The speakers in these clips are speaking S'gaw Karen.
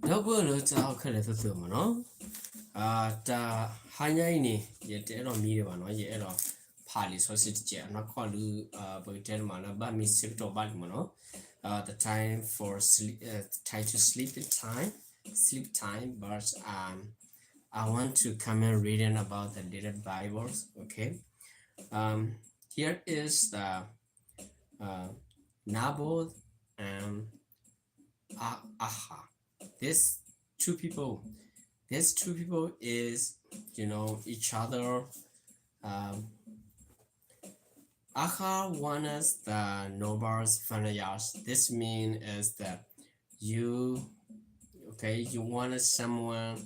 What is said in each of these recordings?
ဒီပုၢ်ဝဲၢ်လၢတၢ်အဲၣ်ခဲလၢာ်သ့ၣ်မ့ၢ်နီၤ, တဟါညါအံၤန့ၣ် ယတအဲၣ်ဒိးမံဒံးဘၣ်နီၤ, ယအဲၣ်ဒိးဖးလံာ်စီဆှံတစဲး အနီၢ်ကီၢ်လၢ ပကတဲတမးလၢဘၣ်မံဆၢကတီၢ်ဘၣ်လံမ့ၢ်နီၤ, the time for sleep, uh, time to sleep time, sleep time, but um, I want to comment reading about the little Bibles, okay? Um, here is the uh, Nabal and Ah- Aha. This two people, these two people is, you know, each other. Um, Aha wanted the nobles' vineyards. This mean is that you, okay, you wanted someone,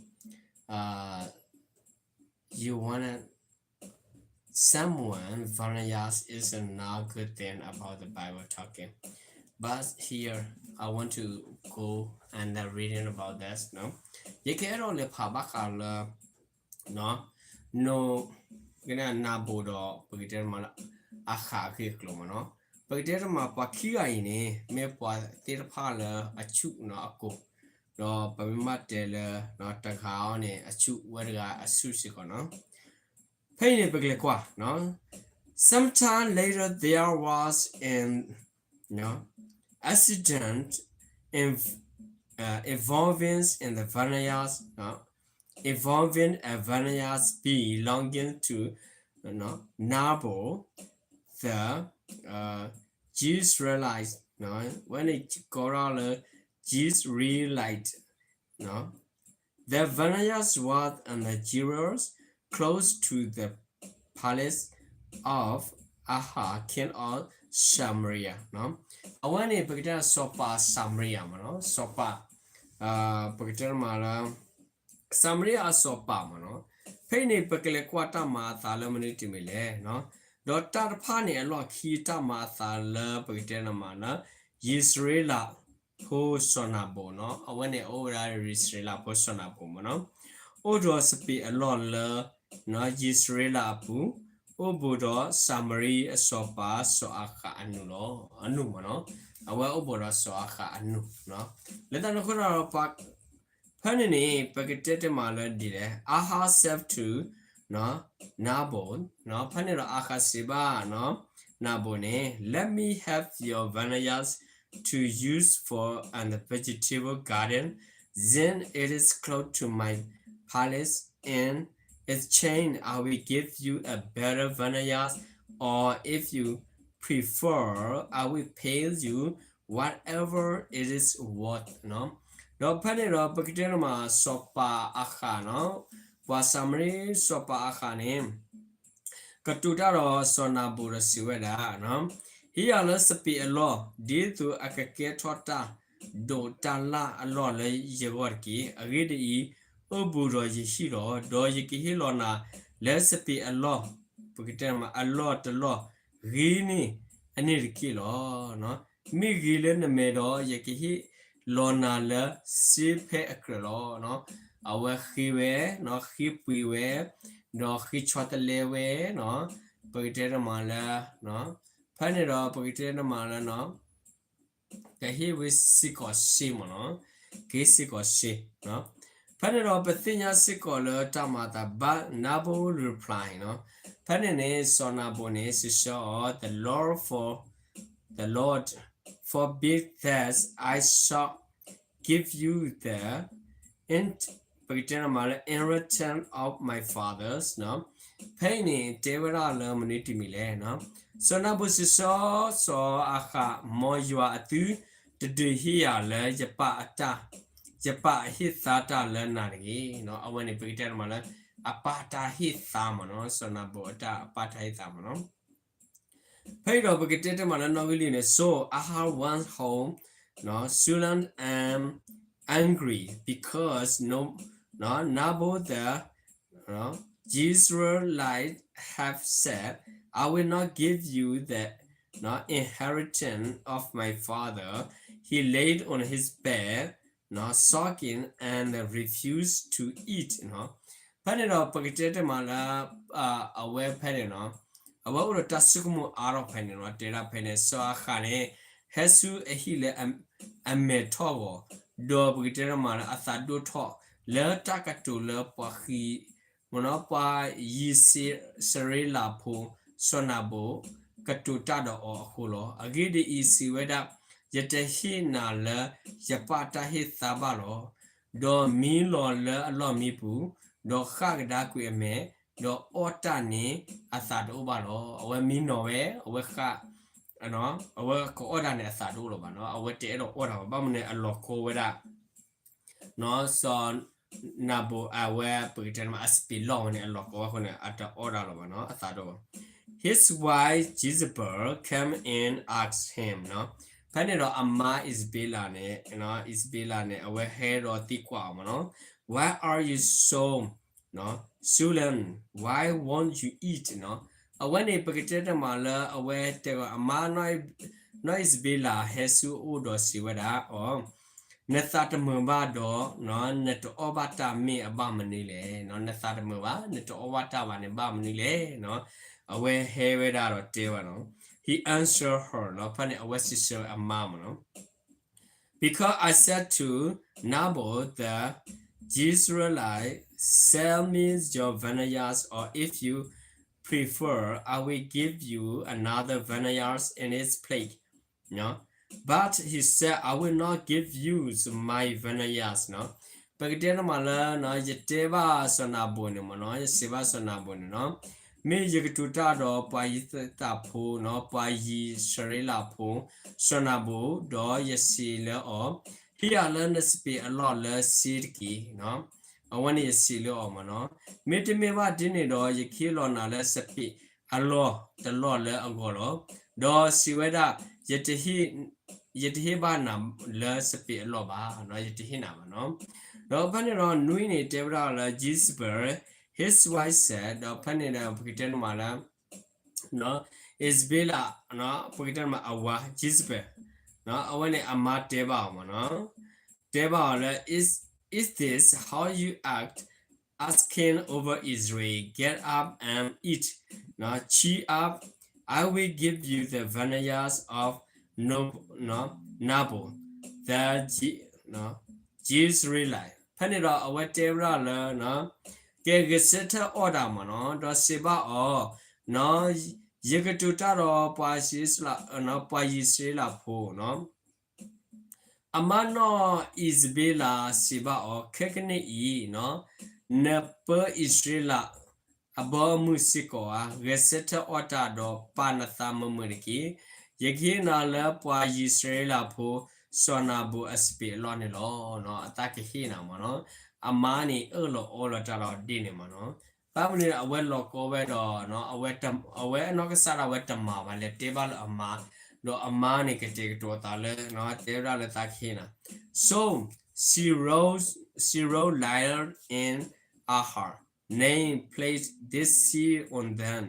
uh, you wanted someone vineyards is a not good thing about the Bible talking. But here, I want to go and then reading about this, no? ယကအဲၣ်ဒိးလဲၤဖးဘၣ်ဃးလၢ no, ကနၣ် Nabal ဒီး ပကတဲတမးလၢ Aha အဂ့ၢ်အကျိၤမ့ၢ်နီၤ, ပကတဲတမးပှၤခံဂၤအံၤန့ၣ် မ့ၢ်ပှၤသ့ၣ်တဖၣ်လၢအဆူၣ်နီၤအကိာ်, ဒီးပမ့ၢ်ဘၣ်တဲလၢ တဂၤအံၤန့ၣ် အဆူၣ်ဝဲတဂၤအဆူၣ်စ့ၢ်ကီးနီၤ. ဖဲအံၤန့ၣ် ပကလဲၤကွၢ်နီၤ. Sometime later, there was an, no, accident in, uh, involving in the vineyards, no, involving a vineyard belonging to, no, Nabal, the, uh, Jezreelite, no, when it called out the Jezreelite, no, the vineyards was in the Jewels, close to the palace of Aha, king of Samaria, no. အဝဲန့ၣ် ပကတဲစီၤပၤ Samaria မ့ၢ်နီၤ, စီၤပၤ ပကတဲတမးလၢ Samaria အစီၤပၤမ့ၢ်နီၤ. ဖဲအံၤန့ၣ် ပကလဲၤကွၢ်တၢ်မၤအသးလၢမနုၤတမံၤလဲၣ်နီၤ. ဒီးတၢ်တဖၣ်န့ၣ်အလီၢ်ခံ တၢ်မၤအသးလၢပကတဲတမးလၢ ယံးစရ့လးဖိစီၤနၤဘူၤနီၤ. အဝဲန့ၣ်အိၣ်ဝဲဒၣ်ယံးစရ့လးဖိစီၤနၤဘူၤမ့ၢ်နီၤ. အိၣ်ဒီးစပံးအလီၢ်လၢ ယံးစရ့လးအပူၤ, အိၣ်ဘူးဒီးစၤမရံအစီၤပၤစီၤအၤဃးအနူၢ်လီၤ, အနူၢ်မ့ၢ်နီၤ. အဝဲအိၣ်ဘူးဒီးစီၤအၤဃးအနူၢ်နီၤ. လၢတၢ်န့ၣ်အဃိဒီး ဖဲန့ၣ်န့ၣ် ပကတဲတမးလၢဒ်လဲၣ်, Ahab said to Nabal, ဖဲန့ၣ်ဒီး Ahab စံးဘၣ် Nabal န့ၣ်, Let me have your vineyards to use for a vegetable garden, since it is close to my palace. In exchange, I will give you a better vineyard, or if you prefer, I will pay you whatever it is worth နီၤ. ဒီးဖဲန့ၣ်ဒီး ပကတဲတမးစီၤပၤအၤဃးနီၤ, ပှၤစၤမရံစီၤပၤအၤဃးန့ၣ် ကတိၤတၢ်ဒီးစီၤနၤဘူၤဒီးစံးဝဲဒၣ်, ဟ့ၣ်ယၤလၢစပံးအလီၢ် ဒ်သိးအကကဲထီၣ်တၢ်ဒိးတၢ်လၣ်အလီၢ်လၢယဂီၢ်တက့ၢ်. အဂ့ၢ်ဒ်အံၤ, အိၣ်ဘူးဒီးယဟံၣ်လီၤ. ဒီးယကဟ့ၣ်လီၤနၤလၢစပံးအလီၢ်, ပကတဲမး အလီၢ်တလီၢ် ဂ့ၤန့ၢ်အန့ၣ်တက့ၢ်လီၤ. မ့ၢ်ဂ့ၤလၢနမဲာ်ဒီး ယကဟ့ၣ်လီၤနၤလၢစ့ဖဲအကြၢးလီၤ. အဝဲဃ့ဝဲ, ဃ့ပှ့ၤဝဲ, ဒီးဃ့ဆီတလဲဝဲ, ပကတဲတမးလၢ, ဖဲန့ၣ်ဒီး ပကတဲတမးလၢ ကဟ့ၣ်ဝဲစ့ၢ်ကီးစ့မ့ၢ်နီၤ, ကဟ့ၣ်စ့ၢ်ကီးစ့. ဖဲန့ၣ်ဒီး ပသ့ၣ်ညါစ့ၢ်ကီးလၢတၢ်မၤအသး but Nabal replied နီၤ, ဖဲန့ၣ်န့ၣ် စီၤနၤဘူၤန့ၣ် စံးဆၢအီၤ, The Lord for, the Lord forbid that I shall give you the, in, ပကတဲတမးလၢ inheritance of my fathers နီၤ. ဖဲအံၤန့ၣ် တဲဝဲဒၣ်လၢမနုၤတမံၤလဲၣ်နီၤ. စီၤနၤဘူၤစံးဆၢ စီၤအၤဃး, မ်ယွၤအသုတဒုးဟ့ၣ်ယၤလၢယပၢ်အတၢ်, ယပၢ်အဟ့ၣ်သါတၢ်လၢနၤတဂ့ၤ. အဝဲန့ၣ် ပကတဲတမးလၢ အပၢ်တၢ်ဟ့ၣ်သါမ့ၢ်နီၤ, စီၤနၤဘူၤအတၢ် အပၢ်တၢ်ဟ့ၣ်သါမ့ၢ်နီၤ. ဖဲအံၤဒီး ပကတဲတမးလၢနီၣ်ဂံၢ်လွံၢ်န့ၣ်, So Ahab went home, no, sullen and angry, because no, no, Nabal the, no, Jezreelite have said, I will not give you the, no, inheritance of my father. He laid on his bed, no, sulking and refused to eat, no. ဖဲန့ၣ်ဒီး ပကတဲတမးလၢ အဝဲဖဲန့ၣ်နီၤ, အဝဲအိၣ်ဒီးတၢ်ဆိကမိၣ်အါထီၣ်ဖဲန့ၣ်နီၤ, တဲဒၣ်ဖဲန့ၣ် စီၤအၤဃးန့ၣ် ဟဲဆူအဟံၣ်လၢအမဲာ်ထီၣ်ဂီၤ ဒီးပကတဲတမးလၢအသးဒိၣ်ထီၣ်လၢတၢ်ကတိၤလၢပှၤဃံ, မ့ၢ်နီၤ ပှၤယံးစရ့လးဖိ စီၤနၤဘူၤ ကတိၤတၢ်ဒီးအီၤအဃိလီၤ. အဂ့ၢ်ဒ်အံၤ, စံးဝဲဒၣ်, ယတဟ့ၣ်နၤလၢယပၢ်တၢ်ဟ့ၣ်သါဘၣ်လီၤ. ဒီးမံလီၤလၢအလီၢ်မံပူၤ, ဒီးဃၣ်ကဒါကွံာ်အမဲာ်, ဒီးအီၣ်တၢ်န့ၣ်အသးတအိၣ်ဘၣ်လီၤ. အဝဲမံနီၤဝဲ, အဝဲဃၣ်, အဝဲကအီၣ်တၢ်န့ၣ်အသးတအိၣ်လၢၤဘၣ်နီၤ. အဝဲတအဲၣ်ဒိးအီၣ်တၢ်ဘၣ်. ဘၣ်မနုၤန့ၣ် အလီၢ်ကီဝဲဒၣ် စီၤနၤဘူၤ အဝဲပကတဲတမး အစပံးလီၢ်ဝဲန့ၣ် အလီၢ်ကီဝဲအဃိန့ၣ် အတအီၣ်တၢ်လၢၤဘၣ်နီၤ, အသးတအိၣ်ဘၣ်. His wife Jezebel came and asked him နီၤ. ဖဲန့ၣ်ဒီးအမါအံးစဘ့လးန့ၣ်, အံးစဘ့လးန့ၣ် အဝဲဟဲဒီးသံကွၢ်အီၤမ့ၢ်နီၤ, Why are you so sullen? Why won't you eat? နီၤ. အဝဲန့ၣ် ပကတဲတမးလၢအဝဲတဲအီၤ အမါ နီၢ်အံးစဘ့လးဟဲဆူအအိၣ်ဒီးစံးဝဲဒၣ်အီၤ, နသးတမုာ်ဘၣ်ဒီး နတအီၣ်ဘၣ်တၢ်မ့ၢ်အဘၣ်မနုၤလဲၣ်. နသးတမုာ်ဘၣ်, နတအီၣ်ဘၣ်တၢ်ဘၣ်န့ၣ် ဘၣ်မနုၤလဲၣ်. အဝဲဟဲဝဲဒၣ်ဒီးတဲဝဲနီၤ, He answered her နီၤ, ဖဲန့ၣ် အဝဲစံးဆၢအမါမ့ၢ်နီၤ, Because I said to Nabal the Jezreelite, 'Sell me your vineyards, or if you prefer, I will give you another vineyard in its place.' But he said, 'I will not give you my vineyards.' နီၤ. ပကတဲတမးလၢ ယတဲဘၣ်စီၤနၤဘူၤန့ၣ်မ့ၢ်နီၤ, ယစံးဘၣ်စီၤနၤဘူၤန့ၣ်နီၤ, မ့ၢ်ယကတိၤတၢ်ဒီးပှၤယံးစရ့လးဖိနီၤ, ပှၤယံးစရ့လးဖိ စီၤနၤဘူၤ, ဒီးယစံးလၢအီၤ, ဟ့ၣ်ယၤလၢနစပံးအလီၢ်လၢစ့တက့ၢ်. အဝဲန့ၣ်ယစံးလၢအီၤမ့ၢ်နီၤ, မ့တမ့ၢ်ဘၣ်ဒ်န့ၣ်ဒီး ယကဟ့ၣ်လီၤနၤလၢစပံးအလီၢ်တလီၢ်လၢအဂီၢ်လီၤ. ဒီးစံးဝဲဒၣ်, ယတဟ့ၣ်ဘၣ်နၤလၢစပံးအလီၢ်ဘၣ်, ယတဟ့ၣ်နၤဘၣ်နီၤ. ဒီးဖဲန့ၣ်ဒီးနွံန့ၣ်တဲဝဲဒၣ်လၢ Jezebel, his wife said, ဒီးဖဲန့ၣ်ဒီးပကတဲတမးလၢ အံးစဘ့လး, ပကတဲတမးအဝၤ Jezebel, အဝဲန့ၣ်အမါတဲဘၣ်အီၤမ့ၢ်နီၤ, တဲဘၣ်အီၤလၢ Is, is this how you act as king over Israel? Get up and eat. Cheer up. I will give you the vineyards of Nabal, the Jezreelite. ဖဲန့ၣ်ဒီးအဝဲတဲဝဲဒၣ်လၢ ကဲဂဲၤဆၢထၢၣ်အီၣ်တၢ်မ့ၢ်နီၤ, ဒီးစံးဘၣ်အီၤ, ယကတိၤတၢ်ဒီးပှၤယံးစရ့လးဖိနီၤ. အမါနီၢ်အံးစဘ့လးစံးဘၣ်အီၤ, ခဲကနံၣ်အံၤ နပၢအံၣ်စရ့လးအဘီအမုၢ်စ့ၢ်ကီးဧါ, ဂဲၤဆၢထၢၣ်အီၣ်တၢ်ဒီးပာ်နသးမုာ်မုာ်တက့ၢ်. ယကဟ့ၣ်နၤလၢပှၤယံးစရ့လးဖိ စီၤနၤဘူၤအစပံးအလီၢ်န့ၣ်လီၤ. အသးကဟ့ၣ်နၤမ့ၢ်နီၤ, အမါန့ၣ်အၢၣ်လီၤအီလီၤတၢ်လီၤဒ်န့ၣ်မ့ၢ်နီၤ. ဘၣ်မနုၤအဝဲလီၤကီဝဲဒီး အဝဲအနီၢ်ကစၢ်ဒၣ်ဝဲတမၤဘၣ် လဲၤတဲဘၣ်လၢအမါ, ဒီးအမါန့ၣ်ကတဲာ်ကတီၤအသးလၢ တဲဝဲဒၣ်လၢသးကဟ့ၣ်နၤ. So she wrote, she wrote letters in her name, placed this seal on them,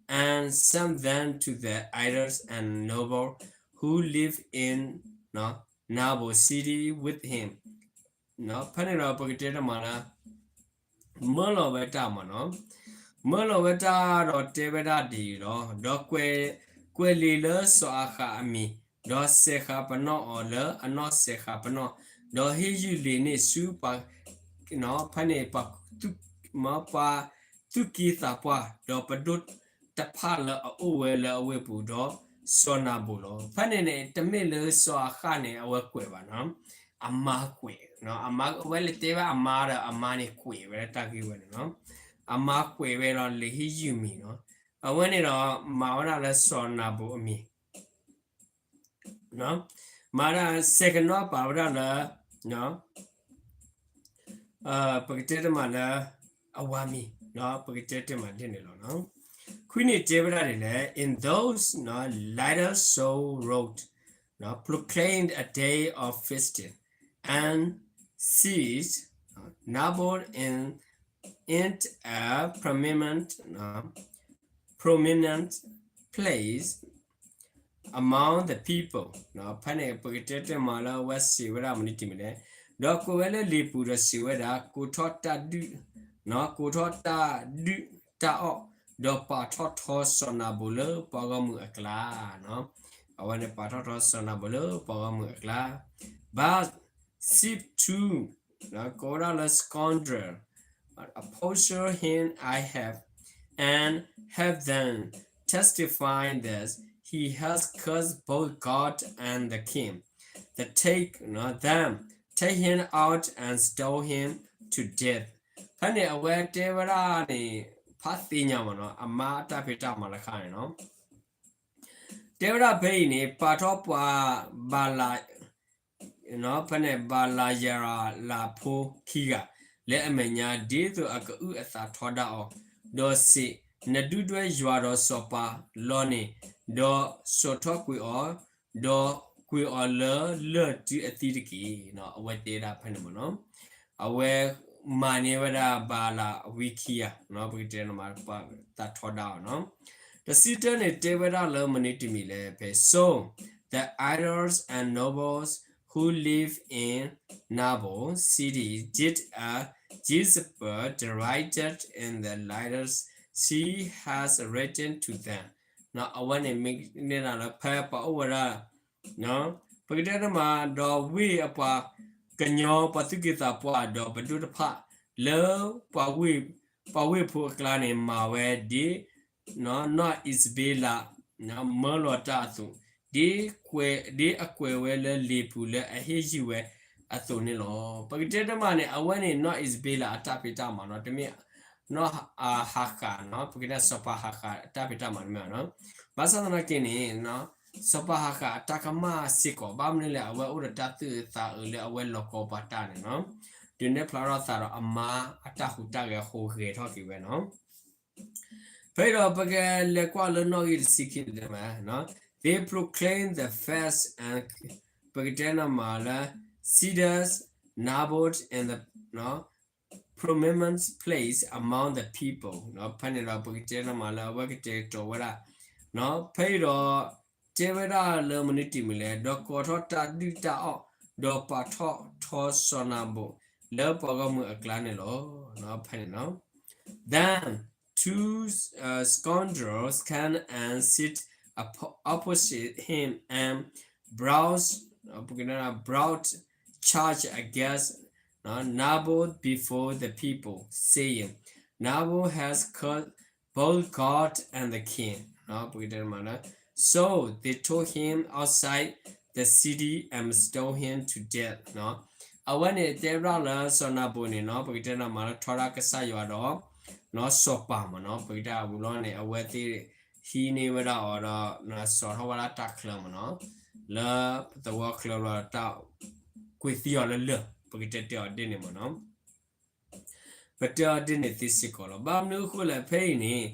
and sent them to the elders and nobles who lived in Nablus city with him. ဖဲန့ၣ်ဒီးပကတဲတမးလၢ မၢလီၤဝဲတၢ်မ့ၢ်နီၤ, မၢလီၤဝဲတၢ်ဒီးတဲဝဲဒၣ်ဒ်အံၤလီၤ. ဒီးကွဲးလံာ်လၢစီၤအၤဃးအမံၤ, ဒီးစဲးဃာ်ပနီၣ်အီၤလၢအနီၢ်စဲးဃာ်ပနီၣ်, ဒီးဟ့ၣ်ယုၢ်လံာ်န့ၣ်ဆူ ဖဲန့ၣ် ပှၤသူၣ်က့သးပှၢ်, ဒီးပဒိၣ်တဖၣ်လၢအအိၣ်ဝဲလၢအဝ့ၢ်ပူၤ, ဒီးစီၤနၤဘူၤလီၤ. ဖဲန့ၣ်န့ၣ် တမ့ၢ်လၢစီၤအၤဃးန့ၣ် အဝဲကွဲးဘၣ်နီၤ, အမါကွဲး, အမါဝဲလဲၤတဲဘၣ်အမါဒီး အမါန့ၣ်ကွဲးဝဲဒၣ်တၢ်ဂ့ၢ်ဝဲန့ၣ်နီၤ, အမါကွဲးဝဲဒီးလဲၤဟ့ၣ်ယုၢ်မံၤနီၤ, အဝဲန့ၣ်ဒီး မၤဝဲဒၣ်လၢစီၤနၤဘူၤအမံၤ မၤဒၣ်စဲးကနီၣ်ပာ်ဝဲဒၣ်လၢ ပကတဲတမးလၢ အဝၤမံၤ, ပကတဲတမးဒ်န့ၣ်လီၤ. ခွံန့ၣ်တဲဝဲဒၣ်ဒ်လဲၣ်, in those letters she wrote, proclaimed a day of feasting, and seated Nabal in, in a prominent, prominent place among the people. ဖဲန့ၣ် ပကတဲတမးလၢအဝဲစံးဝဲဒၣ်မနုၤတမံၤလဲၣ်, ဒီးကွဲးဝဲလၢလံာ်ပူၤဒီးစံးဝဲဒၣ်, ကိးထီၣ်တၢ်ဒုး, ကိးထီၣ်တၢ်ဒုးတၢ်အီၣ်, ဒီးပာ်ထီၣ်ထီစီၤနၤဘူၤလၢပှၤဂီၢ်မုၢ်အကျါ, အဝဲန့ၣ်ပာ်ထီၣ်ထီစီၤနၤဘူၤလၢပှၤဂီၢ်မုၢ်အကျါ, but sheep too, ကိးဝဲဒၣ်လၢ scoundrel, opposed him I have, and have them testify that he has cursed both God and the king. The take, နော်, them take him out and stone him to death. ဖဲန့ၣ် အဝဲတဲဝဲဒၣ်န့ၣ် ဖးသ့ၣ်ညါမးနီၤ, အမါအတၢ်ဖံးတၢ်မၤတခါန့ၣ်နီၤ, တဲဝဲဒၣ်ဖဲအံၤန့ၣ် ပာ်ထီၣ်ပှၤဘၤလး ဖဲန့ၣ် ဘၤလးယၤရလးဖိခံဂၤ လၢအမဲာ်ညါ ဒ်သိးအကအုၣ်အသးထီဒါအီၤ, ဒီးစံး, နဒုၣ်ဒွဲၣ်ယွၤဒီးစီၤပၤလီၤန့ၣ်, ဒီးစိာ်ထီၣ်ကွံာ်အီၤ, ဒီးကွံာ်အီၤလၢလၢၢ်တုအသံတက့ၢ်. အဝဲတဲဒၣ်ဖဲန့ၣ်မးနီၤ, အဝဲမၤန့ၢ်ဝဲဒၣ်ဘၤလးဝံခံဂၤ, ပကတဲန့ၣ်မး ပှၤသးထီဒါအီၤနီၤ. တဆံတၢန့ၣ် တဲဝဲဒၣ်လၢမနုၤတမံၤလဲၣ်ဖဲ So the elders and nobles who live in Nablus city did as Jezebel directed in the letters she has written to them. အဝဲန့ၣ်မ့ၢ်န့ၢ်ဒၣ်လၢဖဲပှၤအိၣ်ဝဲဒၣ် ပကတဲန့ၣ်မး ဒီးဝ့ၢ်အပှၤကညီ ပှၤသူၣ်က့သးပှၢ် ဒီးပဒိၣ်တဖၣ် လၢ ပှၤဝ့ၢ်ဖိအကျါန့ၣ် မၤဝဲဒ် နီၢ်အံးစဘ့လး မၢလီၤတၢ်အသိး, ဒ်အကွဲးဝဲလၢလံာ်ပူၤ လၢအဟ့ၣ်ယုၢ်ဝဲအသိးန့ၣ်လီၤ. ပကတဲတမးန့ၣ် အဝဲန့ၣ် နီၢ်အံးစဘ့လးအတၢ်ဖံးတၢ်မၤနီၤ, တမ့ၢ် နီၢ်အဟၤဃးနီၤ, ပကတဲစီၤပၤဟၤဃးအတၢ်ဖံးတၢ်မၤတမ့ၢ်ဘၣ်နီၤ. ဘၣ်ဆၣ်သနာ်က့န့ၣ် စီၤပၤဟၤဃးအတၢ်ကမၣ်စ့ၢ်ကီး ဘၣ်မနုၤလဲၣ် အဝဲအိၣ်ဒီးတၢ်သူၣ်အုးသးအုးလၢအဝဲလီၤကီပှၤတၢ်န့ၣ်နီၤ, ဒုးနဲၣ်ဖျါထီၣ်သးဒီးအမါအတၢ်ဟူးတၢ်ဂဲၤဟူးဂဲၤထီၣ်က့ၤဝဲနီၤ. ဖဲအံၤဒီးပကလဲၤကွၢ်လၢနီၣ်ဂံၢ်တဆံခံန့ၣ်မး, They proclaimed the fast and ပကတဲန့ၣ်မးလၢ Cedars, Naboth and the prominent place among the people. ဖဲန့ၣ်ဒီးပကတဲန့ၣ်မးလၢအဝဲကတဲာ်ကတီၤဝဲဒၣ်, ဖဲအံၤဒီး တဲဝဲဒၣ်လၢမနုၤတမံၤလဲၣ်, ဒီးကိးထီၣ်တၢ်ဒုၣ်တၢ်အီၣ်, ဒီးပာ်ထီၣ်ထီစီၤနၤဘူး လၢပှၤဂီၢ်မုၢ်အကျါန့ၣ်လီၤ. ဖဲန့ၣ်နီၤ Then two uh, scoundrels came and sit oppo- opposite him and brought, uh, brought charge against uh, Naboth before the people, saying, Naboth has cursed both God and the king. ပကတဲမးနီၤ, So they took him outside the city and stoned him to death. အဝဲန့ၣ်တဲဝဲဒၣ်လၢစီၤနၤဘူးန့ၣ်နီၤ, ပကတဲန့ၣ်မးလၢထီဒါကစၢ်ယွၤဒီး စီၤပၤမးနီၤ, ပကတဲအဝဲလီၤန့ၣ် အဝဲသ့ၣ်ဟံးန့ၢ်ဝဲဒၣ်အီၤဒီး စိာ်ထီၣ်ဝဲဒၣ်တၢ်ချၢမးနီၤ, လၢပသဝီချၢဘျီဒီး ကွံာ်သံအီၤလၢလၢၢ်, ပကတဲတဲအီၤဒ်န့ၣ်မးနီၤ. ပတဲအီၤဒ်န့ၣ်သ့စ့ၢ်ကီးလီၤ. ဘၣ်မနုၤအဃိလဲၣ် ဖဲအံၤန့ၣ်,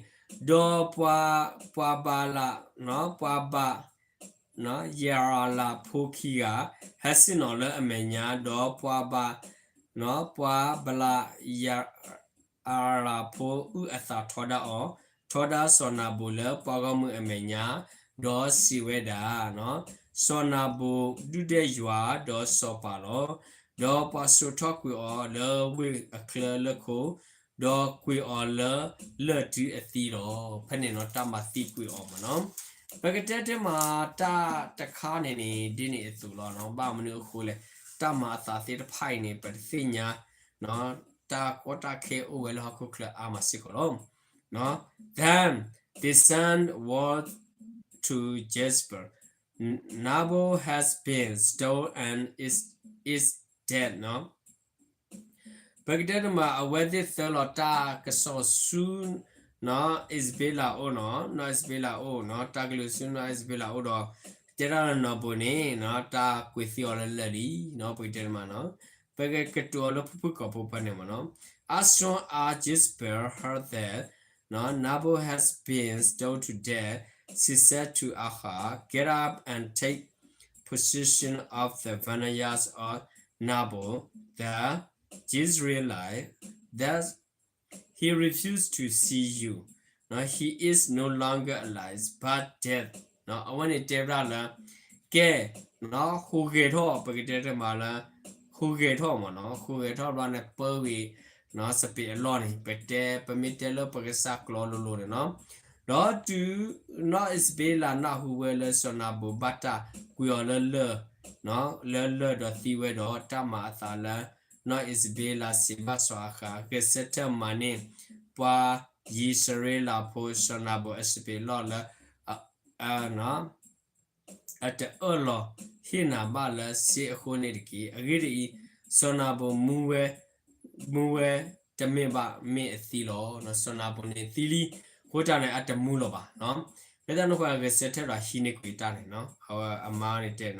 ဒီးပှၤ, ပှၤဘၤလး, ပှၤဘၤ, ယၤရလးဖိခံဂၤ ဟဲဆ့ၣ်နီၤလၢအမဲာ်ညါ, ဒီးပှၤဘၤ, ပှၤဘၤလး, ယၤရလးဖိအုၣ်အသးထီဒါအီၤ, ထီဒါစီၤနၤဘူးလၢပှၤဂီၢ်မုၢ်အမဲာ်ညါ, ဒီးစံးဝဲဒၣ်, စီၤနၤဘူးဒုၣ်ဒွဲၣ်ယွၤဒီးစီၤပၤလီၤ. ဒီးပှၤစိာ်ထီၣ်ကွံာ်အီၤလၢဝ့ၢ်အချၢလၢခိ, ဒီးကွံာ်အီၤလၢလၢၢ်တုအသံလီၤ. ဖဲန့ၣ်နီၤ တၢ်မၤသံကွံာ်အီၤမးနီၤ. ပကတဲတဲမးတၢ်တခါန့ၣ်န့ၣ် ဒ်န့ၣ်အသိးလီၤ. ဘၣ်မနုၤအဃိလဲၣ်, တၢ်မၤအသးသ့ၣ်တဖၣ်အံၤန့ၣ် ပတသ့ၣ်ညါ တၢ်ကီတၢ်ခဲအိၣ်ဝဲလၢဟီၣ်ခိၣ်ချၢအါမးစ့ၢ်ကီးလီၤ. Then they sent word to Jezebel, Naboth has been stoned and is, is dead. ပကတဲတမး အဝဲသ့ၣ်သၢလီၤတၢ်ကစီၣ်ဆူ နီၢ်အံးစဘ့လးအအိၣ်နီၤ, နီၢ်အံးစဘ့လးအအိၣ်နီၤ, တၢ်ကလုၢ်ဆူနီၢ်အံးစဘ့လးအအိၣ်ဒီး တဲဒၣ်လၢနီၢ်ဘူးန့ၣ် တၢ်ကွံာ်သံအီၤလၢလၢၢ်လံနီၤ, ပကတဲတမးနီၤ. ပကကတိၤအီၤလၢဖုၣ်ဖုၣ်ကိာ်ဖိဖဲန့ၣ်မးနီၤ. As soon as Jezebel heard that Naboth has been stoned to death, she said to Ahab, Get up and take possession of the vineyards of Naboth the Jezreelite, that he refused to see you. He is no longer alive, but dead. အဝဲန့ၣ်တဲဝဲဒၣ်လၢ ကဲ, ဟူးဂဲၤထီၣ်, ပကတဲတမးလၢ ဟူးဂဲၤထီၣ်မးနီၤ, ဟူးဂဲၤထီၣ်ဘျီန့ၣ် ပၢဝံၤ စပံးအလီၢ်န့ၣ် ပတဲ ပမ့ၢ်တဲလၢပကစၢ်ကျိာ်လိၤလိၤန့ၣ်နီၤ. ဒီးတုၤနီၢ်အံးစဘ့လးနၢ်ဟူဝဲလၢစီၤနၤဘူးဘၣ်တၢ်ကွံာ်အီၤလၢလၢၢ် လၢလၢၢ်ဒီးသံဝဲဒီး တၢ်မၤအသးလၢ နီၢ်အံၣ်စဘ့လးစံးဘၣ်စီၤအၤဃး, ဂဲၤဆၢထၢၣ်မၤန့ၢ် ပှၤယံးစရ့လးဖိစီၤနၤဘူၤအစပံးလီၢ်လၢ အတအၢၣ်လီၤဟ့ၣ်နၤဘၣ်လၢစ့အဃိန့ၣ်တက့ၢ်. အဂ့ၢ်ဒ်အံၤ, စီၤနၤဘူၤမူဝဲ, မူဝဲတမ့ၢ်ဘၣ်မ့ၢ်အသံလီၤ. စီၤနၤဘူၤန့ၣ်သံလံ, အဃိတၢ်န့ၣ် အတမူလီၤဘၣ်. လၢတၢ်န့ၣ်အဃိ ဂဲၤဆၢထၢၣ်ဒီးဟံးန့ၢ်ကွံာ်တၢ်န့ၣ်, အဝဲအမါန့ၣ်တဲ,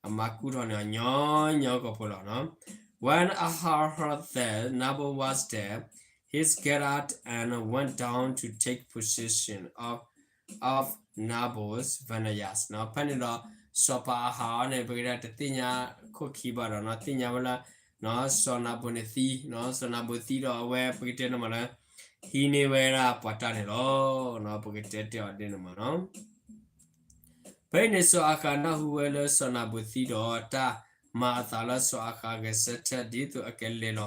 အမါကူၣ်ထီၣ်န့ၢ်အီၤညီညီကီၢ်ဖိလီၤ. When Ahaz heard that Naboth was dead, he got up and went down to take possession of Naboth's vineyards. ဖဲန့ၣ်ဒီး စီၤပၤအၤဟးအံၤန့ၣ် ပကတဲတသ့ၣ်ညါခိၣ်ခံဘၣ်ဒီး သ့ၣ်ညါဝဲလၢ စီၤနၤဘူၤန့ၣ်သံ, စီၤနၤဘူၤသံဒီးအဝဲပကတဲန့ၣ်မးလၢ ဟံးန့ၢ်ဝဲဒၣ်ပှၤတၢ်န့ၣ်လီၤ. ပကတဲတဲအီၤဒ်န့ၣ်မးနီၤ. ဖဲအံၤန့ၣ် စီၤအၤဃးနၢ်ဟူဝဲလၢစီၤနၤဘူၤသံဒီး တၢ်မၤအသးလၢစီၤအၤဃးဂဲၤဆၢထၢၣ် ဒ်သိးအကလဲၤလီၤ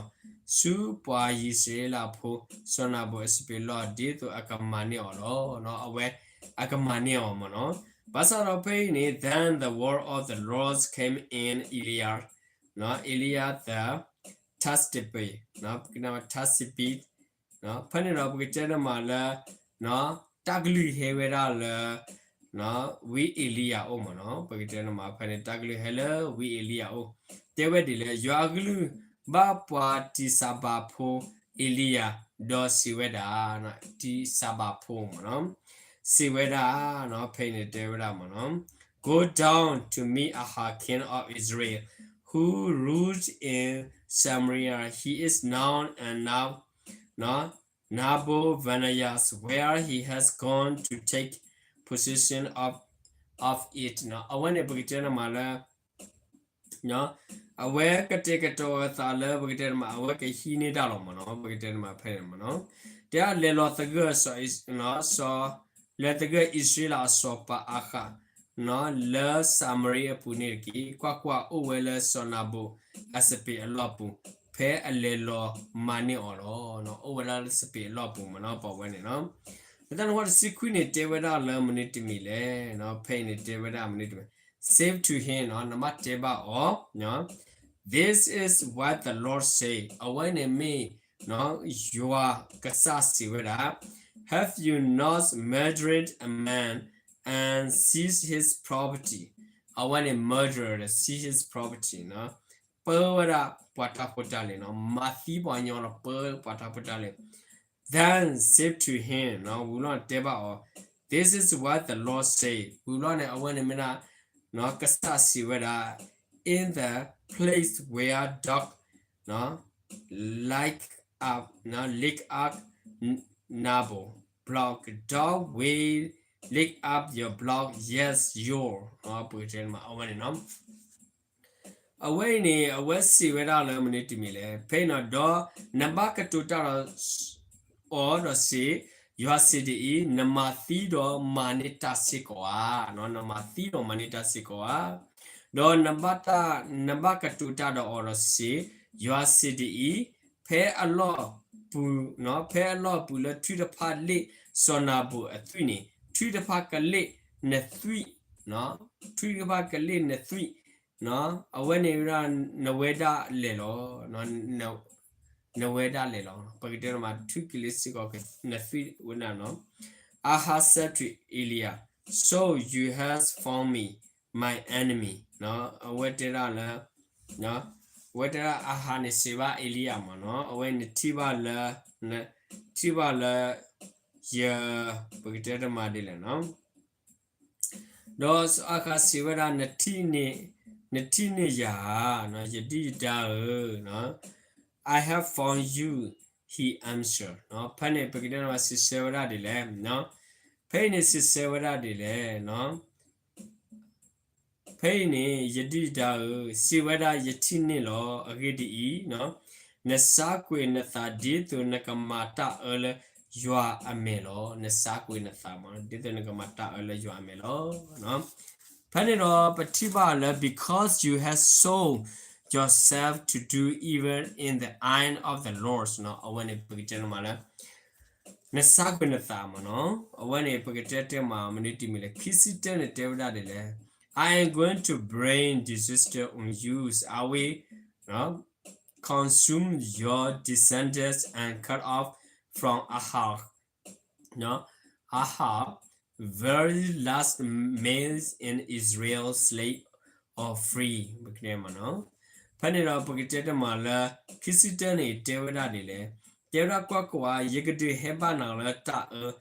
ဆူပှၤယံးစရ့လးဖိ စီၤနၤဘူၤအစပံးလီၢ် ဒ်သိးအကမၤန့ၢ်အီၤလီၤ. အဝဲအကမၤန့ၢ်အီၤမးနီၤ. ဘၣ်ဆၣ်ဒီးဖဲအံၤန့ၣ် then the word of the Lord came in Eliah, Eliah the Tishbe, Tishbe, ဖဲန့ၣ်ဒီးပကတဲန့ၣ်မးလၢ တၢ်ကလုၢ်ဟဲဝဲဒၣ်လၢ ဝံအ့လံယၤအအိၣ်မးနီၤ. ပကတဲန့ၣ်မး ဖဲန့ၣ် တၢ်ကလုၢ်ဟဲလၢဝံအ့လံယၤအအိၣ် တဲဝဲဒ်လဲၣ်, ယွၤအကလုၢ်ဘၣ်ပှၤတံၢ်စၤဘးဖိအ့လံယၤ ဒီးစံးဝဲဒၣ်, တံၢ်စၤဘးဖိမးနီၤ, စံးဝဲဒၣ်, ဖဲအံၤန့ၣ်တဲဝဲဒၣ်မးနီၤ, Go down to meet Ahab king of Israel, who rules in Samaria. He is now and now Naboth's vineyards, where he has gone to take possession of, of it. အဝဲန့ၣ်ပကတဲန့ၣ်မးလၢ အဝဲကတဲာ်ကတီၤအသးလၢပကတဲန့ၣ်မး အဝဲကဟံးန့ၢ်တၢ်လီၤမးနီၤ, ပကတဲန့ၣ်မးဖဲန့ၣ်မးနီၤ, တဲလဲၤလီၤသဂၢၢ် လဲၤသဂၢၢ်အံၣ်စရ့လးအစီၤပၤအၤဃး လၢစၤမရံအပူၤန့ၣ်တက့ၢ်. ကွၢ်ကွၢ်, အိၣ်ဝဲလၢစီၤနၤဘူၤအစပံးအလီၢ်ပူၤ ဖဲအလဲၤလီၤမၤန့ၢ်အီၤလီၤ. အိၣ်ဝဲလၢစပံးအလီၢ်ပူၤမးနီၤ ပဝဲန့ၣ်နီၤ. လၢတၢ်န့ၣ်အဃိတဆံခွံန့ၣ် တဲဝဲဒၣ်လၢမနုၤတမံၤလဲၣ်, ဖဲအံၤန့ၣ်တဲဝဲဒၣ်မနုၤတမံၤ, Say to him, နဘၣ်တဲဘၣ်အီၤ, This is what the Lord say, အဝဲန့ၣ်မ့ၢ် ယွၤကစၢ်စံးဝဲဒၣ်, Have you not murdered a man and seized his property? အဝဲန့ၣ် murder, seize his property, ပၢဝဲဒၣ်ပှၤတၢ်ဖိတၢ်လံၤနီၤ, မၤသံပှၤညီဒီးပၢပှၤတၢ်ဖိတၢ်လံၤ, Then say to him, ဝံၤလီၤန့ၣ်တဲဘၣ်အီၤ, This is what the Lord say, ဝံၤလီၤန့ၣ် အဝဲန့ၣ်မ့ၢ်ဒၣ် ကစၢ်စံးဝဲဒၣ်, In the place where dog lick up, lick up Naboth's blood, dog will lick up your blood, yes, your, ပကတဲမး အဝဲန့ၣ်နီၤ. အဝဲအံၤန့ၣ် အဝဲစံးဝဲဒၣ်လၢမနုၤတမံၤလဲၣ်, ဖဲအံၤနီၤ ဒီးနဘၣ်ကတိၤတၢ်ဒီးအီၤဒီးစံး, ယွၤစံးဒ်အံၤ, နမၤသံဒီးမၤန့ၢ်တၢ်စ့ၢ်ကီးဧါ, နမၤသံဒီးမၤန့ၢ်တၢ်စ့ၢ်ကီးဧါ, ဒီးနဘၣ်တၢ်, နဘၣ်ကတိၤတၢ်ဒီးအီၤဒီးစံး, ယွၤစံးဒ်အံၤ, ဖဲအလီၢ်ပူၤ, ဖဲအလီၢ်ပူၤလၢထုတဖၣ်လ့ၣ်စီၤနၤဘူၤအသွံၣ်န့ၣ် ထုတဖၣ်ကလ့ၣ်နသွံၣ်, ထုတဖၣ်ကလ့ၣ်နသွံၣ်, အဝဲန့ၣ်ဝဲဒၣ်နဝဲဒၣ်လဲာ်လီၤ. နဝဲဒၣ်လဲာ်လီၤ. ပကတဲမး ထုကလ့ၣ်စ့ၢ်ကီးနသွံၣ်ဝဲဒၣ်နီၤ. Ahab said to Elijah, So you have found me, my enemy. အဝဲတဲဒၣ်လၢ အဝဲတဲဒၣ် အၤဟးန့ၣ်စံးဘၣ်အ့လံယၤမးနီၤ, အဝဲနထံၣ်ဘၣ်လၢ, နထံၣ်ဘၣ်လၢ ယ, ပကတဲတမးဒ်လဲၣ်နီၤ. ဒီးစီၤအၤဃးစံးဝဲဒၣ်, နထံၣ်န့ၢ်ယၤဧါ, ယဒုၣ်ယဒါဧၢ, I have found you, he answered. ဖဲန့ၣ်ပကတဲန့ၣ် စံးဆၢဝဲဒၣ်ဒ်လဲၣ်, ဖဲအံၤန့ၣ်စံးဆၢဝဲဒၣ်ဒ်လဲၣ် ဖဲအံၤန့ၣ် ယဒုၣ်ဒါဧၢ, စံးဝဲဒၣ်ယထံၣ်န့ၢ်လီၤ. အဂ့ၢ်ဒ်အံၤ, နဆါကွံာ်နသးဒ်သိးနကမၤတၢ်အၢလၢယွၤအမဲာ်လီၤ. နဆါကွံာ်နသးမး ဒ်သိးနကမၤတၢ်အၢလၢယွၤအမဲာ်လီၤ. ဖဲန့ၣ်ဒီးပထံၣ်ဘၣ်လၢ because you have sold yourself to do evil in the eye of the Lord, အဝဲန့ၣ်ပကတဲန့ၣ်မးလၢ နဆါကွံာ်နသးမးနီၤ, အဝဲန့ၣ်ပကတဲတဲမးမနုၤတမံၤလဲၣ်, ခံဆံတၢန့ၣ်တဲဝဲဒၣ်ဒ်လဲၣ်, I am going to bring disaster on you. I will, you know, consume your descendants and cut off from Ahab, you know, Ahab, very last male in Israel, slave or free. ဖဲန့ၣ်ဒီး ပကတဲတမးလၢ ခံဆံတၢန့ၣ် တဲဝဲဒၣ်ဒ်လဲၣ်, တဲဝဲဒၣ်ကွၢ်ကွၢ်, ယကဒုးဟဲဘၣ်နၤလၢတၢ်အၢ,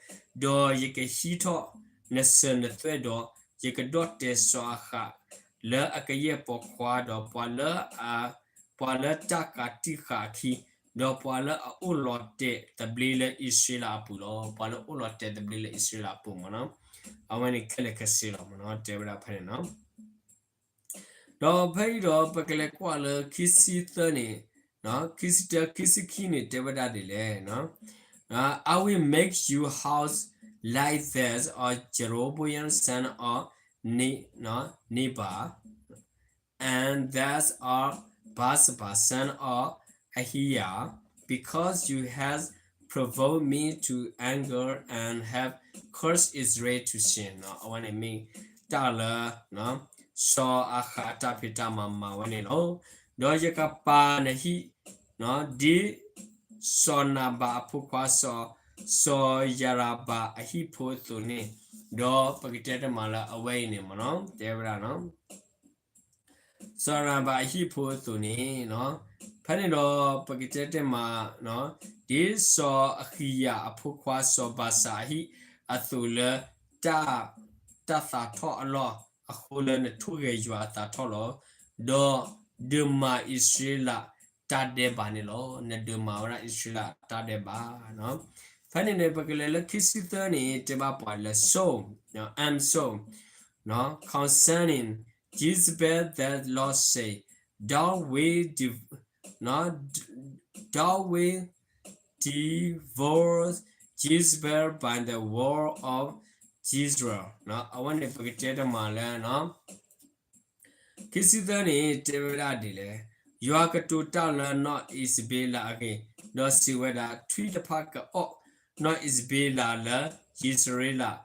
ဒီးယကဟံးထီၣ်နစၢၤနသွဲၣ်ဒီး ယကဒီၣ်တဲာ်စီၤအၤဃး လၢအကယဲၢ်ပိာ်ခွါ, ဒီးပှၤလၢအ, ပှၤလၢတၢ်ကးတံာ်ဃာ်အခံ, ဒီးပှၤလၢအအိၣ်လီၤတဲာ်သဘျ့လၢအံၣ်စရ့လးအပူၤလီၤ. ပှၤလၢအိၣ်လီၤတဲာ်သဘျ့လၢအံၣ်စရ့လးအပူၤမ့ၢ်နီၤ, အဝဲန့ၣ်ခဲလၢာ်ခဲဆ့လီၤမ့ၢ်နီၤ, တဲဝဲဒၣ်ဖဲန့ၣ်နီၤ. ဒီးဖဲအံၤဒီး ပကလဲၤကွၢ်လၢခံဆံသၢန့ၣ်, ခံဆံတၢ ခံဆံခံန့ၣ် တဲဝဲဒၣ်ဒ်လဲၣ်, I will make your house like that of Jeroboam son of Ne-, Nebat, and that of Baasha son of Ahia, because you have provoked me to anger and have caused Israel to sin. အဝဲန့ၣ်မ့ၢ်တၢ်လၢ စီၤအၤဃးအတၢ်ဖံးတၢ်မၤမၤဝဲန့ၣ်လီၤ. ဒီးယကပာ်နဟံၣ် ဒ်စီၤနၤဘးအဖိခွါ စီၤယၤရဘၤအဟံၣ်ဖိအသိးန့ၣ်, ဒီးပကတဲတမးလၢအဝဲအံၤန့ၣ်မ့ၢ်နီၤ, တဲဝဲဒၣ် စီၤနၤဘးအဟံၣ်ဖိအသိးန့ၣ်, ဖဲန့ၣ်ဒီးပကတဲတမး, ဒ်စီၤအဃံယၤအဖိခွါ စီၤဘၤၡၤအဟံၣ်အသိးလၢ တၢ်သးထီၣ်အလီၢ်အဃိလၢနထိၣ်ဂဲၤယွၤအသးထီၣ်လီၤ. ဒီးဒုးမၤအံၣ်စရ့လးတၢ်ဒဲးဘးန့ၣ်လီၤ. နဒုးမၤဝဲဒၣ်အံၣ်စရ့လးတၢ်ဒဲးဘး. ဖဲန့ၣ်န့ၣ် ပကလဲၤလၢခံဆံသၢန့ၣ် တဲဘၣ်ပှၤလၢ so, and so, concerning Jezebel that Lord said, thou will, thou will devour Jezebel by the word of Jezreel. အဝဲန့ၣ်ပကတဲတမးလၢ ခံဆံသၢန့ၣ် တဲဝဲဒၣ်ဒ်လဲၣ်, ယွၤကတိၤတၢ်လၢနီၢ်အံၣ်စဘ့လးအဂ့ၢ်, ဒီးစံးဝဲဒၣ်, ထွံၣ်တဖၣ်ကအီၣ်နီၢ်အံၣ်စဘ့လးလၢယံးစရ့လး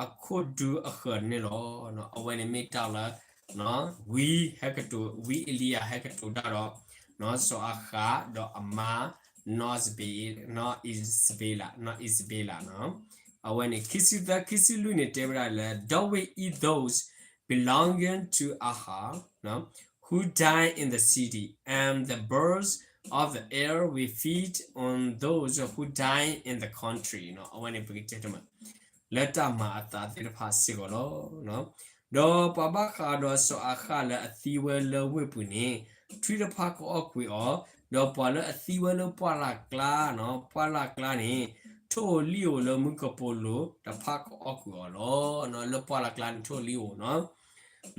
အခိၣ်ဒူအဃၢၤန့ၣ်လီၤ. အဝဲန့ၣ်မ့ၢ်တၢ်လၢ ဝံဟဲကတိၤ, ဝံအ့လံယၤဟဲကတိၤတၢ်ဒီး စီၤအၤဃးဒီးအမါ နီၢ်အံၣ်စဘ့, နီၢ်အံၣ်စဘ့လး, နီၢ်အံၣ်စဘ့လးနီၤ. အဝဲန့ၣ် ခံဆံသၢ ခံဆံလွံၢ်န့ၣ် တဲဝဲဒၣ်လၢ Thou will eat those belonging to Ahab, who die in the city, and the birds of the air will feed on those who die in the country. အဝဲန့ၣ်ပကတဲတမး လၢတၢ်မၤအသးသ့ၣ်တဖၣ်စ့ၢ်ကီးလီၤ. ဒီးပှၤဘၣ်ဃးဒီးစီၤအၤဃးလၢအသံဝဲလၢဝ့ၢ်ပူၤန့ၣ် ထွံၣ်တဖၣ်ကအီၣ်ကွံာ်အီၤ, ဒီးပှၤလၢအသံဝဲလၢပှၢ်လၢ်ကျါနီၤ, ပှၢ်လၢ်ကျါန့ၣ် ထိၣ်ဧိၤလံၣ်ဧိၤလၢမုၢ်ကပိာ်လိၤတဖၣ်ကအီၣ်ကွံာ်အီၤလီၤ. လၢပှၢ်လၢ်ကျါန့ၣ် ထိၣ်ဧိၤလံၣ်ဧိၤနီၤ,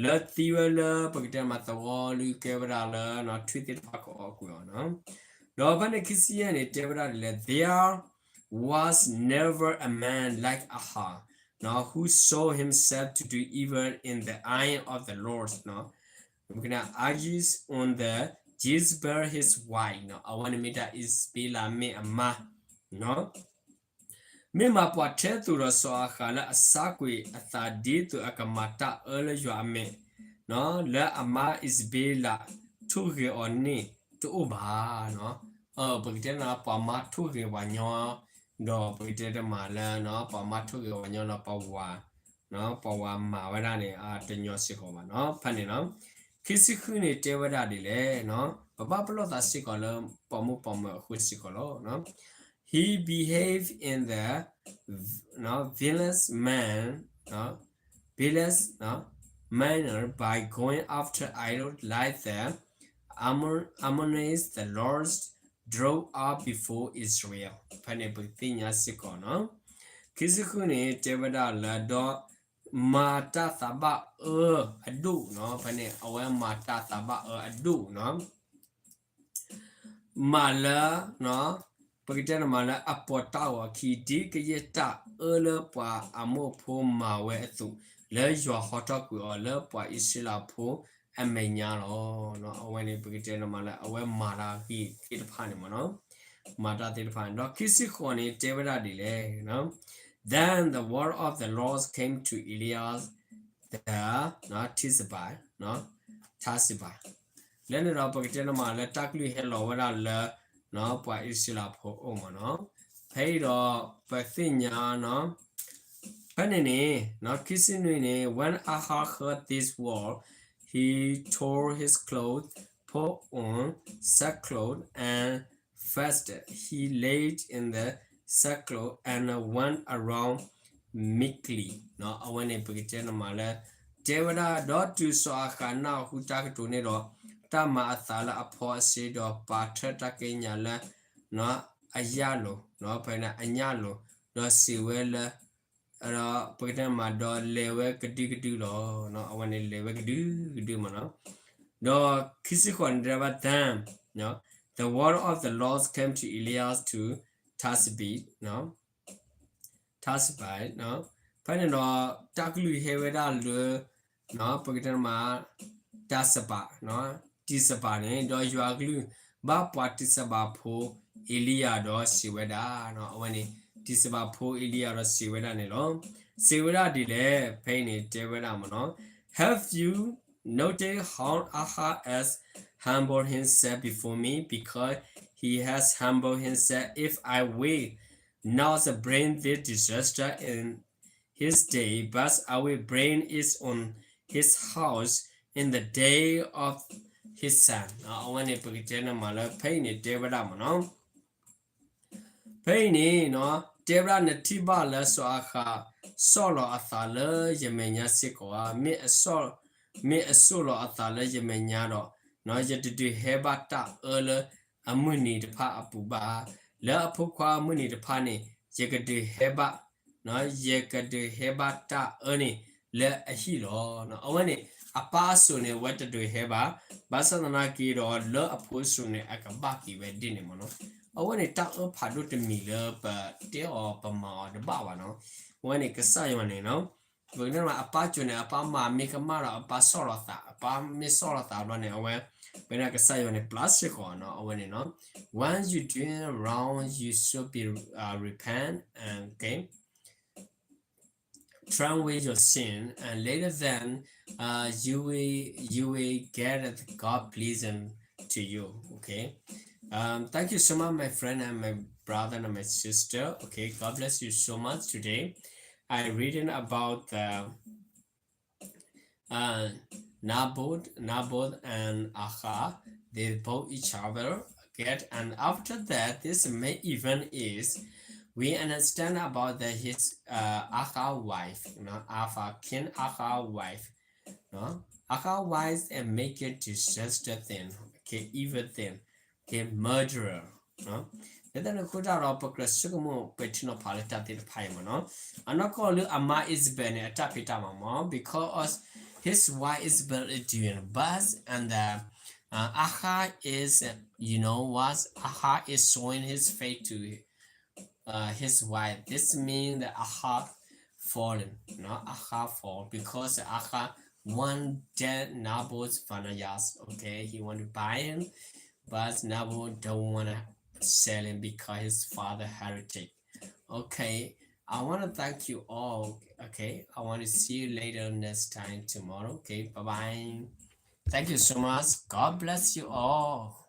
လၢသံဝဲလၢပကတဲမးသဝီလၢကဲဝဲဒၣ်လၢ ထွံၣ်သ့ၣ်တဖၣ်ကအီၣ်ကွံာ်အီၤနီၤ. ဒီးဖဲန့ၣ်ခံဆံယဲၢ်န့ၣ် တဲဝဲဒၣ်ဒ်လဲၣ်, There was never a man like Ahab, who showed himself to do evil in the eye of the Lord, eyes on the Jezebel his wife. အဝဲန့ၣ်မ့ၢ်ဒၣ်အံၣ်စဘ့လးမ့ၢ်အမါ မ့ၢ်မၤပှၤထဲသိးဒီးစီၤအၤဃးလၢအဆါကွံာ်အသးဒ်သိးအကမၤတၢ်အၢလၢယွၤအမဲာ်, လၢအမါအံၣ်စဘ့လးထိၣ်ဂဲၤအီၤန့ၣ်တအိၣ်ဘၣ်. ပကတဲန့ၣ် ပှၤမါထိၣ်ဂဲၤပှၤညီ, ဒီးပကတဲတမးလၢ ပှၤမါထိၣ်ဂဲၤပှၤညီဒီးပှၤဝၤ, ပှၤဝၤမၤဝဲဒၣ်န့ၣ် တညီစ့ၢ်ကီးဘၣ်နီၤ. ဖဲန့ၣ်နီၤ ခံဆံဃုန့ၣ် တဲဝဲဒၣ်ဒ်လဲၣ်, ပဘၣ်ပလီၢ်သးစ့ၢ်ကီးလၢပိာ်မုၣ်ပိာ်မၢၤအဃိစ့ၢ်ကီးလီၤ. He behaved in the vilest man, vilest manner by going after idols like the Ammon, Ammonites the Lord drove out before Israel. ဖဲန့ၣ်ပသ့ၣ်ညါစ့ၢ်ကီးနီၤ. ခံဆံဃုန့ၣ် တဲဝဲဒၣ်လၢဒီး မၤတၢ်သးဘၣ်အၢအဒိၣ်နီၤ. ဖဲန့ၣ် အဝဲမၤတၢ်သးဘၣ်အၢအဒိၣ်နီၤ. မၤလၢ ပကတဲန့ၣ်မးလၢအပီးတၢ်ဂီၤခံ ဒ်ကယဲၢ်တၢ်အၢလၢပှၤအမိၣ်ဖိမၤဝဲအသိး, လၢယွၤဟီထီၣ်ကွံာ်အီၤလၢပှၤအံၣ်စရ့လးဖိအမဲာ်ညါလီၤ. အဝဲန့ၣ် ပကတဲန့ၣ်မးလၢ အဝဲမၤတၢ်ဂ့ၤသ့ၣ်တဖၣ်န့ၣ်မးနီၤ. မၤတၢ်သ့ၣ်တဖၣ်န့ၣ် ဒီးခံဆံဃိးန့ၣ် တဲဝဲဒၣ်ဒ်လဲၣ်, Then the word of the Lord came to Elijah the, ထံစဘး, ထံစဘး, လၢန့ၣ်ဒီးပကတဲန့ၣ်မးလၢတၢ်ကလုၢ်ဟဲလီၤဝဲဒၣ်လၢ ပှၤအံၣ်စရ့လးဖိအအိၣ်မးနီၤ. ဖဲအံၤဒီးပသ့ၣ်ညါနီၤ, ဖဲန့ၣ်န့ၣ် ခံဆံနွံန့ၣ် when Ahab heard this word, he tore his clothes, put on sackcloth and fasted. He laid in the sackcloth and went around meekly. အဝဲန့ၣ်ပကတဲန့ၣ်မးလၢ တဲဝဲဒၣ် ဒီးတုၤစီၤအၤဃးနၢ်ဟူတၢ်ကတိၤန့ၣ်ဒီး တၢ်မၤအသးလၢအဖီအစ့ ဒီးပာ်ထၢၣ်တၢ်ကံးညာ်လၢ အယၣ်လိၤ, ဖဲန့ၣ်အညၣ်လိၤ, ဒီးစံးဝဲလၢ ဒီးပကတဲမး ဒီးလဲၤဝဲကဒုကဒုလီၤ. အဝဲန့ၣ်လဲၤဝဲကဒုကဒုမးနီၤ. ဒီးခံဆံဃိးန့ၣ် တဲဝဲ then the word of the Lord came to Elijah to Tishbe, Tishbe, ဖဲန့ၣ်ဒီး တၢ်ကလုၢ်ဟဲဝဲဒၣ်လၢ ပကတဲမး တၢ်စဘး, တံၢ်စဘးန့ၣ် ဒီးယွၤကလုၢ်ဘၣ်ပှၤတံၢ်စဘးဖိ အ့လံယၤဒီးစံးဝဲဒၣ်, အဝဲန့ၣ် တံၢ်စဘးဖိအ့လံယၤဒီးစံးဝဲဒၣ်န့ၣ်လီၤ. စံးဝဲဒၣ်ဒ်လဲၣ်, ဖဲအံၤန့ၣ်တဲဝဲဒၣ်မးနီၤ, have you noticed how Ahab has humbled himself before me? Because he has humbled himself, if I will not bring this disaster in his day, but I will bring it on his house in the day of his son. အဝဲန့ၣ်ပကတဲန့ၣ်မးလၢ ဖဲအံၤန့ၣ်တဲဝဲဒၣ်မးနီၤ. ဖဲအံၤန့ၣ် တဲဝဲဒၣ် နထံၣ်ဘၣ်လၢစီၤအၤဃး ဆီၣ်လီၤအသးလၢယမဲာ်ညါစ့ၢ်ကီးဧါ, မ့ၢ်အဆီၣ်လီၤအသးလၢယမဲာ်ညါဒီး ယတဒုးဟဲဘၣ်တၢ်အၢလၢအမုၢ်နံၤတဖၣ်အပူၤဘၣ်. လၢအဖိခွါအမုၢ်နံၤတဖၣ်န့ၣ် ယကဒုးဟဲဘၣ် ယကဒုးဟဲဘၣ်တၢ်အၢန့ၣ်လၢအဟံၣ်လီၤ. အဝဲန့ၣ် အပၢ်အစိၤန့ၣ် အဝဲတဒုးဟဲဘၣ်, ဘၣ်ဆၣ်သနာ်က့ဒီး လၢအဖိအစိၤန့ၣ် အကဘၣ်က့ၤဝဲဒ်န့ၣ်မးနီၤ. အဝဲန့ၣ်တၢ်အၢဖးဒိၣ်တမံၤလၢပတဲအီၤပမၤအီၤတဘၣ်ဘၣ်နီၤ. အဝဲန့ၣ်ကစၢ်ယွၤန့ၣ်နီၤ ပကတဲမး အပၢ်စိၤန့ၣ် အပၢ်မၤမ့ၢ်ကမၣ်ဒီး အပၢ်ဆီၣ်လီၤသး, အပၢ်မ့ၢ်ဆီၣ်လီၤသးဘျီန့ၣ် အဝဲ ပကတဲကစၢ်ယွၤန့ၣ် ပျၢ်စ့ၢ်ကီးနီၤ အဝဲန့ၣ်နီၤ. When you doing wrong, you should be uh, repent and okay, turn away your sin, and later then uh, you will you will get God pleasing to you. Okay. Um, thank you so much, my friend and my brother and my sister. Okay, God bless you so much today. I reading about the uh, Naboth, Naboth and Ahab, they both each other get, and after that, this main event is we understand about the his uh, Ahab wife, you know, Ahab, King Ahab wife, you know, Ahab wife and make a disaster thing, okay, evil thing, okay, murderer, you know. လၢတၢ်န့ၣ်အဃိတၢ်ဒီး ပကြၢးဆိကမိၣ်ပဲာ်ထံနီၤဖးလၢတၢ်သ့ၣ်တဖၣ်အံၤမးနီၤ. အနီၢ်ကီၢ်လၢအမါ Jezebel န့ၣ် အတၢ်ဖံးတၢ်မၤမး because his wife Jezebel is doing bad and uh, uh, Ahab is, uh, you know what? Ahab is showing his face to uh, his wife. This means that Ahab fallen, you know, Ahab fall because Ahab want that Naboth vineyards, okay? He want to buy him, but Naboth don't want to sell him because his father heretic. Okay, I want to thank you all. Okay, I want to see you later next time tomorrow. Okay, bye bye. Thank you so much. God bless you all.